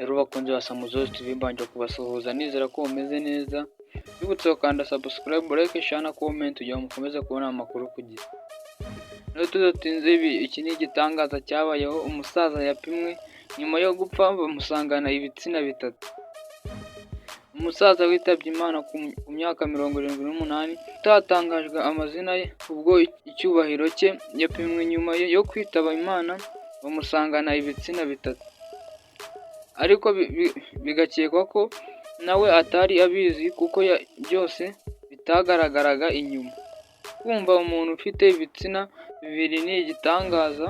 Rero bakunzi ba Samuzozi TV, mbanje kubasuhuza, nizera ko mumeze neza. Bibutse gukanda subscribe, like, share na comment kugira ngo mukomeze kubona amakuru ku gihe. Rero tudatinze, ibi iki ni igitangaza cyabayeho: umusaza yapimwe nyuma yo gupfa bamusangana ibitsina bitatu. Umusaza witabye Imana ku myaka 78, utatangajwe amazina ye kubwo icyubahiro cye, yapimwe nyuma yo kwitaba Imana bamusangana ibitsina bitatu, ariko bigakekwa ko nawe atari abizi kuko byose bitagaragaraga inyuma. Kumva umuntu ufite ibitsina bibiri ni igitangaza,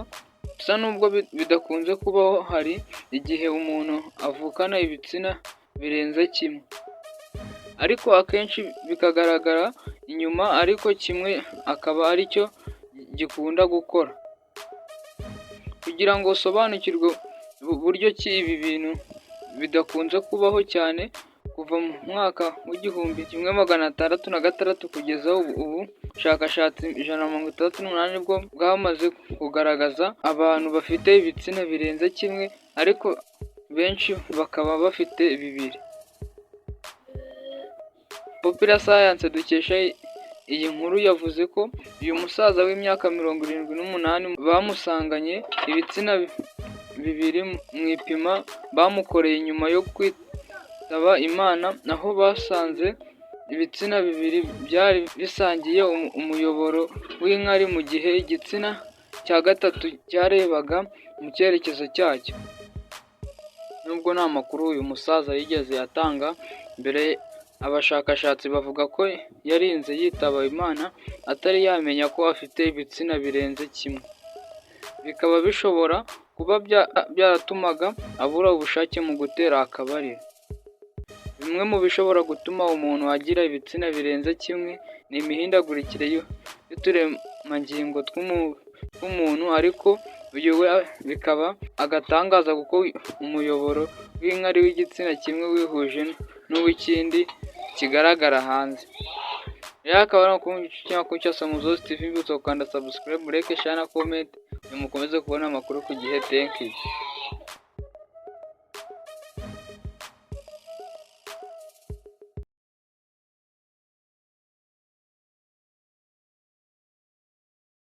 gusa nubwo bidakunze kubaho, hari igihe umuntu avukana ibitsina birenze kimwe, ariko akenshi bikagaragara inyuma, ariko kimwe akaba aricyo gikunda gukora. Kugira ngo usobanukirwe buryo ki ibi bintu bidakunze kubaho cyane, kuva mu mwaka w'1606 kugeza ubu, ubushakashatsi 168 nibwo bwamaze kugaragaza abantu bafite ibitsina birenze kimwe, ariko benshi bakaba bafite bibiri. Popular Science dukesha iyi nkuru yavuze ko uyu musaza w'imyaka 78 bamusanganye ibitsina bibiri mu ipima bamukoreye nyuma yo kwitaba Imana, aho basanze ibitsina bibiri byari bisangiye umuyoboro w'inkari, mu gihe igitsina cya gatatu cyarebaga mu cyerekezo cyacyo. Nubwo nta makuru uyu musaza yigeze atanga mbere, abashakashatsi bavuga ko yarinze yitaba Imana atari yamenya ko afite ibitsina birenze kimwe, bikaba bishobora kuba byaratumaga abura ubushake mu gutera akabariro. Bimwe mu bishobora gutuma umuntu agira ibitsina birenze kimwe ni imihindagurikire y'uturemangingo tw'umuntu, ariko uyu we bikaba agatangaza kuko umuyoboro w'inkari w'igitsina kimwe wihuje n'uw'ikindi kigaragara hanze. Rero akaba ari amakuru cya Samuzozi TV, mbibutsa gukanda subscribe, like, share na comment, mukomeze kubona amakuru ku gihe. Thank you.